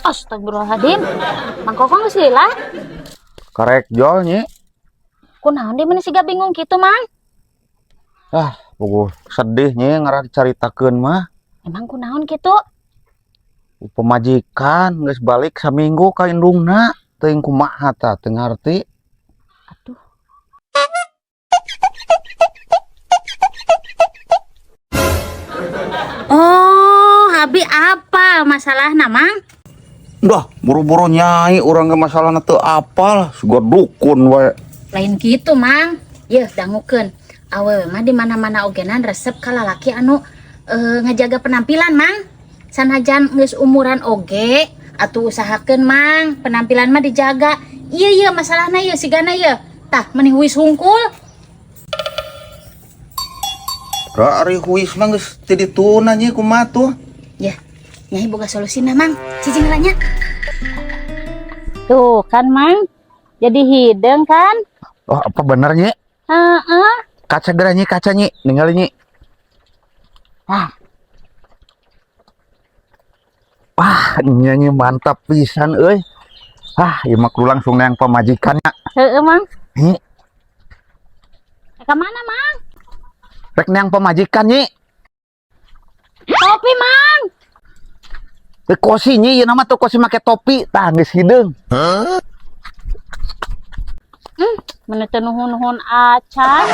Astagfirullahaladzim. Mang Koko geus lila? Karek jol, Nyi. Kunaon dia meni siga bingung gitu, Mang? Ah, puguh sedih, Nyi, ngarah dicaritakeun mah. Emang kunaon gitu? Pemajikan geus balik saminggu ka indungna, teuing kumaha tah, teu ngarti. Aduh. Oh, Abi apa masalahna, Mang? Dah, buru-buru nyai urang ge masalahna teu apal, siga dukun we. Lain gitu, Mang. Yeuh, dangukeun. Awewe mah di mana-mana ogenan resep ka lalaki anu ngajaga penampilan, Mang. Sanajan geus umuran oge, atuh usahakeun, Mang, penampilan mah dijaga. Iya iya masalahna ieu sigana ieu. Tah, meni huis hungkul. Da ari huis mah geus ti dituna, Nyi, kumaha tuh? Ya, Nyai boga solusina, Mang. Cicing lah nya. Tuh kan, Mang. Jadi hideng kan? Oh, apa bener, Nyi? Heeh. Kaca geura, Nyi, kaca, Nyi. Ningali, Nyi. Ah. Wah, nyanyi mantap pisan euy. Ah, ieu mah kudu langsung neang pamajikannya. Heeh, Mang. Nyi, Ka mana, Mang? Rek neang pamajikan, Nyi. Topi, Mang. Teu kosi, Nyi, ieu nama teu kosi make topi. Tah geus hideung. Meni teu nuhun-nuhun acan.